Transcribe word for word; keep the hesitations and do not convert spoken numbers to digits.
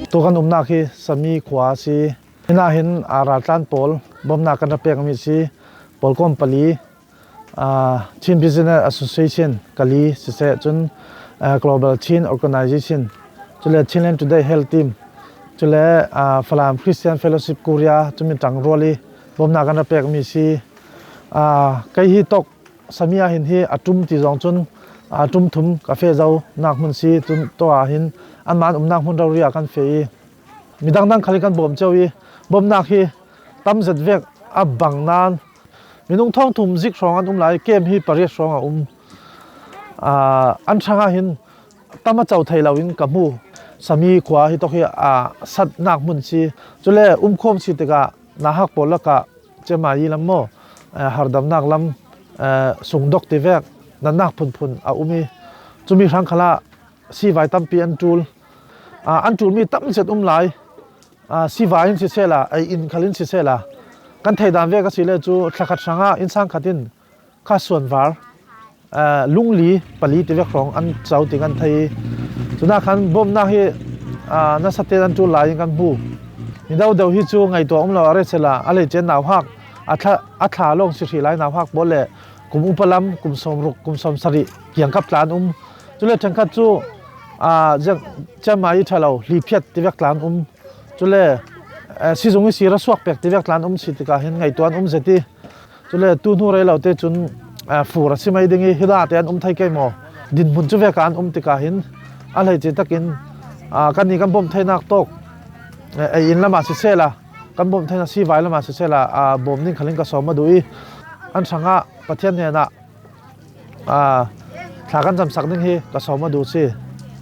Tu kan umnak hi Sami khua a si. Hinah hin, aa, raltlan pawl bawmhnak kan ra pek mi si. Pawlkom pali, aa, Chin Business Association, Kali siseh, cun, aa, Global Chin Organization, cule Chinland Today Health Team, cule, aa, Falam Christian Fellowship Korea, cumi ṭangrual i bawmhnak kan ra pek mi si. Aa, kei hi tawk Sami ah hin hi a ṭum ti zawng cun, aa, ṭum thum ka feh zo nak hmun si, cun tua ah hin anmah an umnak hmun rori ah kan feh i, midang dang khal hi kan bawm cio i, bawmhnak hi tam zet vek a bang nain, minung thawngthum zik hrawng an um lai, kem hi pariat hrawng a um. Aa, an hrangah hin tam a co thei loin ka hmu. Sami khua hi tawk hi, aa, satnak hmun si. Cule umkhawm si tikah nauhak pawl lakah cemai lam maw, aa, hardamnak lam, aa, sungdok ti vek natnak phunphun a um i, cumi hrang khalah sivai tampi an ṭul. Aa, an ṭulmi tam zet um lai. Aa, sivai in sisehla, ei in khal in sisehla, kan theidan vek a si le cu thlakhat hrangah innsang khat in kha suanvar, aa, lungli pali ti vek hrawng an co ti kan thei. Cunah khan bawmhnak hi, aa, nasa tein an ṭul lai in kan hmu. Mi deuhdeuh hi cu ngaihtuah um lo a retsela, a hleice nauhak, a thla, a thla lawng si hrih lai nauhak pawl le kum upa lam, kum sawmruk, kum sawmsarih kiangkap tla an um. Cule ṭhenkhat cu, aa, ziang, cemai i ṭha lo, hliphiat ti vek tla an um. Cule, eh, sizung i sir a suak pek ti vek tla an um si tikah hin ngaihtuah an um zet i, cule tu hnu rei lo te cun, eh, fur a si mai ding i, hi dah te an um thei kei maw? Dinhmun cu vek ah an um tikah hin a hleice takin, ah, kannih kan bawmh theinak tawk, eh, ei in lamah sisehla, kan bawmh theinak sivai lamah sisehla, ah, bawm ding khal in ka sawm a duh i, an hrangah Pathian hnenah, aa, thla kan camsak ding hi ka sawm a duh si.